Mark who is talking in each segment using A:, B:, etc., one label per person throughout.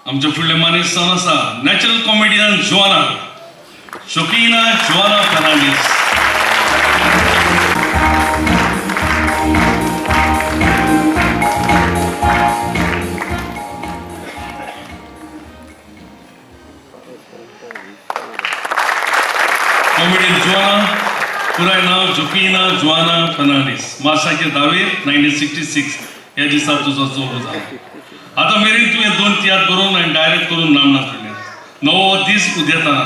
A: आमचे फुडले मानेस्त जावन आसा नॅचरल कॉमेडियन जुवाना, शोकिना जुवाना फर्नांडीस. कॉमेडियन जुवाना, पुराय नाव जोकिना जुवाना फर्नांडीस. मार्साचे 10वेर 1966 ह्या दिसा तुजो जल्म जाला. आतां मेरेन तुवें 2 तियात्र बरोवन आनी डायरेक्ट करून नामना जोडल्या. नवो दीस उदेताना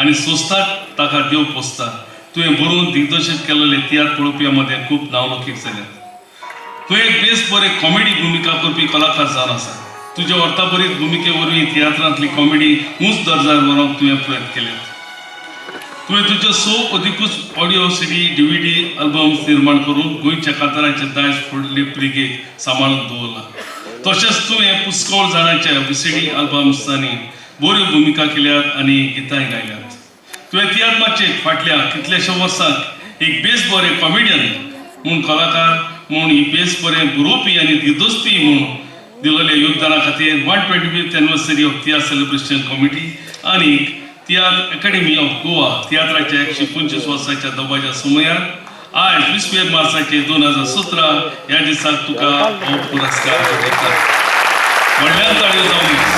A: आनी सोंसतात ताका देव पोसता तुवें बरोवन दिग्दर्शीत केल्ले तियात्र पळोवप्या मदें खूब नांवलौकीक जाल्यात. तूं एक बेस बरे कॉमेडी भुमिका करपी कलाकार जावन आसा. तुज्या अर्थाभरीत भुमिके वरवीं तियात्रांतली कॉमेडी उंच दर्जार व्हरूंक तुवें प्रयत्न केल्यात. तुवें तुज्यो 6 अदिकूच ऑडियो सीडी, डीव्हीडी अल्बम्स निर्माण करून गोंयच्या कांतारांचें दायज फुडले पिळगेक सांबाळून दवरलां. तशेंच तुवें पुष्कळ जाणांच्या व्हीसीडी अल्बम्सांनी बऱ्यो भुमिका केल्यात आनी गितांय गायल्यात. तुवें तियात्र माचयेक फाटल्या कितल्याश्या वर्सांक एक बेस बरे कॉमेडियन म्हूण, कलाकार म्हूण, ही बेस बरें बरोवपी आनी दिग्दर्शपी म्हूण दिलेल्या योगदाना खातीर 125th anniversary of Tiatr Celebration Committee आनी तियात्र अकॅडमी ऑफ गोवा तियात्राच्या 125 वर्साच्या दबाज्या समयार आयज 20 मार्चाचे 2017 ह्या दिसाक तुका हो पुरस्कार भेटयतात. व्हडल्यान ताळयो जावनी.